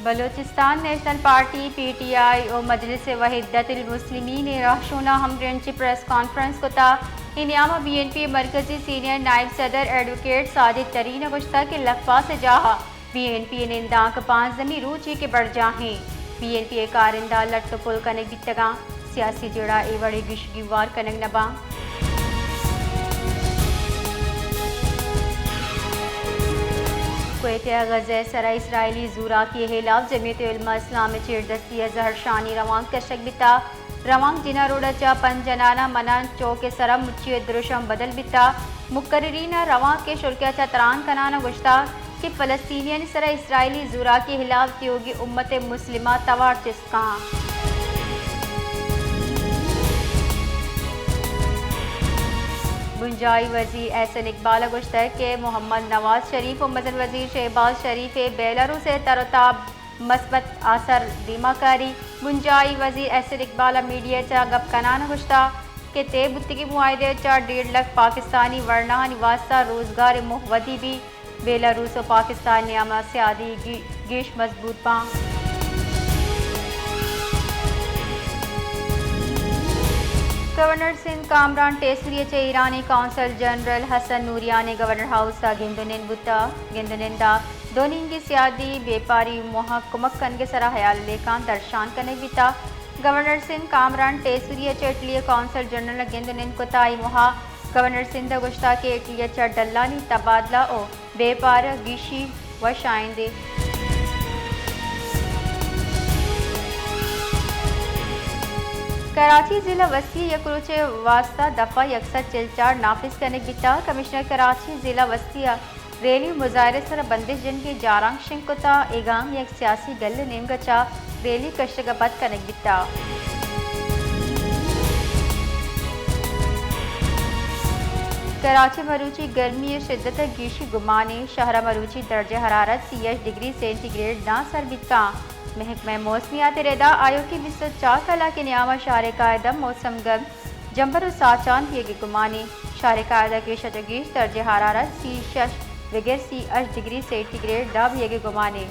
Balochistan national party, P T I, ءُ مجلس وحدت المسلمین ءِ رہشوناں ہمگرنچی پریس کانفرنس کتا۔ اے نیاما بی این پی ءِ مرکزی سینئر نائب صدر ایڈووکیٹ ساجد ترین ءَ گوشتا کہ لکپاس ءِ جاہ ءَ بی این پی ءِ نندانک پانزدمی روچی کہ برجاہیں۔ بی این پی ءِ کارندہ لٹ ءُ پل کنگ بیتگاں۔ سیاسی جیڑہ اے وڑیں گیش گیوار کنگ نہ باں۔ کویت ءَ غزہ ءِ سرا اسرائیلی زوراکی ءِ ہلاپ جمعیت علماء اسلام ءِ چیردستی ءَ زہرشانی روانک کشگ بیتا۔ روانک جناح روڈ ءَ چہ پنچ جناناں منان چوک ءِ سرا مچی ءِ درشم بدل بیتا۔ مقررین ءَ روانک ءِ شرکے ءَ چہ تران کنان ءَ گوشتا کہ فلسطینیانی سرا اسرائیلی زوراکی ءِ ہلاپ تیوگیں امت مسلمہ توار چست کاں۔ بنجاہی وزیر احسن اقبال ءَ گوشتگ کہ محمد نواز شریف ءُ مزن وزیر شہباز شریف ءِ بیلاروس ءِ تر ءُ تاب مثبت آسر دیما کاری۔ بنجاہی وزیر احسن اقبال ءَ میڈیا ءَ چہ گپ کنان ءَ گوشتا کہ طے بوتگیں معاہدہ ءَ چہ ڈیڑھ لکھ پاکستانی ورناہانی واستہ روزگار ءِ موہ ودی بی۔ بیلاروس ءُ پاکستان ءِ نیام ءَ سیادی گی-، گیش مضبوط باں۔ گورنر سندھ کامران ٹیسری ءَ چہ ایرانی قونصل جنرل حسن نوریان ءِ گورنر ہاؤس ءَ گند ءُ نند بوتگ۔ گند ءُ نند ءَ دو نیمگی سیادی بیپاری موہ ءَ کمک کنگ ءِ سرا ہیال ءُ لیکہاں درشان کنگ بیتگ۔ گورنر سندھ کامران ٹیسری ءَ چہ اٹلی ءِ قونصل جنرل ءَ گند ءُ نند کتگ۔ اے موہ ءَ گورنر سندھ ءَ گوشتگ کہ اٹلی ءَ چہ ڈلانی تبادلہ ءُ بیپار ءِ گیشی وش آئندے۔ کراچی ضلع وسطی ءَ یک روچ ءِ واستہ دفعہ یک سد چل چار نافذ کنگ بیتگ۔ کمشنر کراچی ضلع وسطی ءَ ریلی ءُ مظاہرہ ءِ سرا بندش جنگ ءِ جارانک شنگ کتگ۔ اے گام یک سیاسی گل ءِ نیمگ ءَ چہ ریلی کشگ ءَ پد کنگ بیتگ۔ کراچی ءَ مروچی گرمی ءِ شدت ءِ گیشی گمانے۔ شہر ءَ مروچی درجہ حرارت سی ءُ ہشت ڈگری سینٹی گریڈ داں سر بیتگ۔ محکمہ موسمیات ءِ ردا آیوکیں بیست ءُ چار کلاک ءِ نیام ءَ شہر ءِ کاہد ءَ موسم گرم، جمبر ءُ ساچان بیگ ءِ گمانے۔ شہر ءِ کاہد ءَ گیش ءَ چہ گیش درجہ حرارت سی ءُ شش بگر سی ءُ ہشت ڈگری سینٹی گریڈ داں بیگ ءِ گمانے۔